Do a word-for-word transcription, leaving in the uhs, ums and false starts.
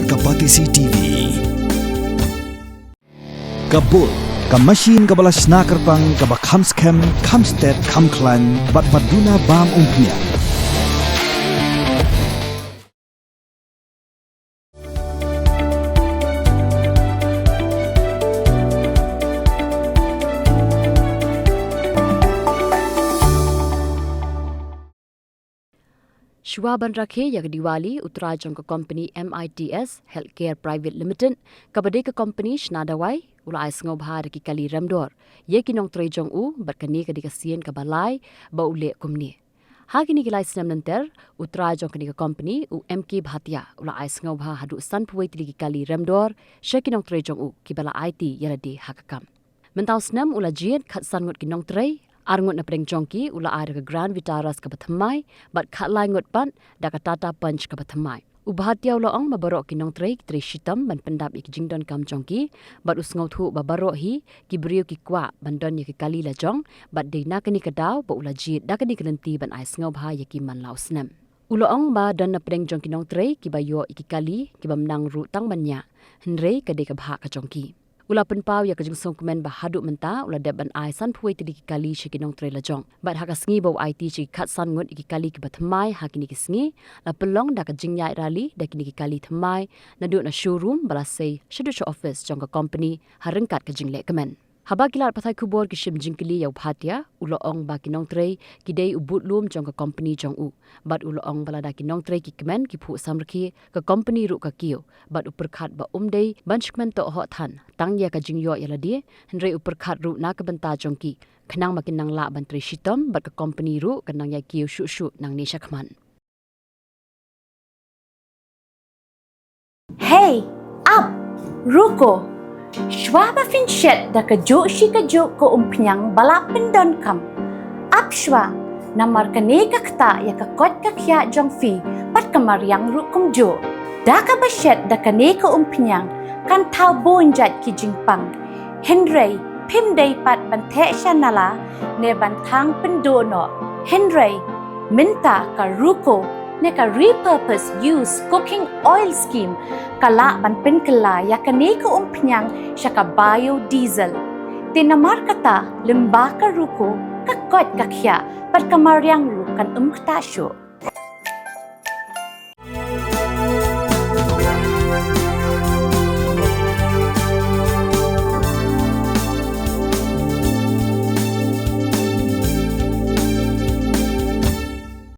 Ka Batesi T V. Ka Bull, ka machine kaba la shna kyrpang, kaba kham skhem, kham stet, kham khlaiñ, bad ba duna bam umphniang. Shuwa ban rakhe ïa ka Diwali, u trai jong ka company M I T S Healthcare Private Limited, kaba dei ka company shna dawai, u la ai sngewbha da ki kali remdor ïa ki nongtrei jong u, bad kane ka dei ka sien kaba lai ba u leh kumne. Ha kine ki lai snem lynter, u trai jong kane ka company, u M K Bhatia, u la ai sngewbha haduh sanphew wei tylli ki kali remdor sha ki nongtrei jong u kiba la aiti ïa lade ha ka kam. Mynta u snem u la jied khatsan ngut ki nongtrei, ar ngut na pdeng jong ki u la ai da ka Grand Vitara kaba thymmai, bad khatlai ngut pat da ka Tata Punch kaba thymmai. U Bhatia u la ong ba baroh ki nongtrei ki trei shitom ban pyndap ïa ki jingdonkam jong ki, bad u sngewthuh ba baroh hi ki briew ki kwah ban don ïa ki kali lajong, bad dei na kane ka daw ba u la jied da kane ka lynti ban ai sngewbha ïa ki man la u snem. U la ong ba don na pdeng jong ki nongtrei kiba ïoh ïa ki kali kiba mnang ruh tang ban ñiah, hynrei ka dei ka bhah ka jong ki. U la pynpaw ïa ka jingsngewkmen ba haduh mynta u la dep ban ai sanphew wei tylli ki kali sha ki nongtrei lajong. Bad ha ka sngi ba u aiti sha ki khatsan ngut ïa ki kali kiba thymmai ha kine ki sngi, la pynlong da ka jingïaid rally da kine ki kali thymmai naduh na showroom ba la sei shaduh sha office jong ka company ha ryngkat ka jingleh kmen. Haba ki lad pathai khubor ki shim jingkylli ïa u Bhatia, u la ong ba ki nongtrei ki dei u budlum jong ka company jong u. Bad u la ong ba lada ki nongtrei ki kmen ki phuh samrkhie, ka company ruh ka kiew. Bad u pyrkhat ba um dei ban shu kmen tohhoh than tang ïa ka jingïoh ïa lade, hynrei u pyrkhat ruh na ka bynta jong ki, khnang ba kin nang lah ban trei shitom bad ka company ruh kan nang ïa kiew shuh shuh nangne shakhmat. Hey, ap, ruko. Shuwa ba phin shet da kajuh shi kajuh ka umphniang ba la pyndonkam, ap shuwa, namar kane ka ktah ïa ka koit ka khiah jong phi bad ka mariang ruh kumjuh. Da kaba shet da kane ka umphniang kan thaw bun jait ki jingpang. Hynrei phim dei pat ban theh sha nala ne ban thang pynduh noh. Hynrei mynta ka ruko ne ka repurpose use cooking oil scheme ka lah ban pynkylla ïa kane ka umphniang sha ka biodiesel. Te namar kata, lyngba ka ruko, ka koit ka khiah bad ka mariang ruh kan ym ktah shuh.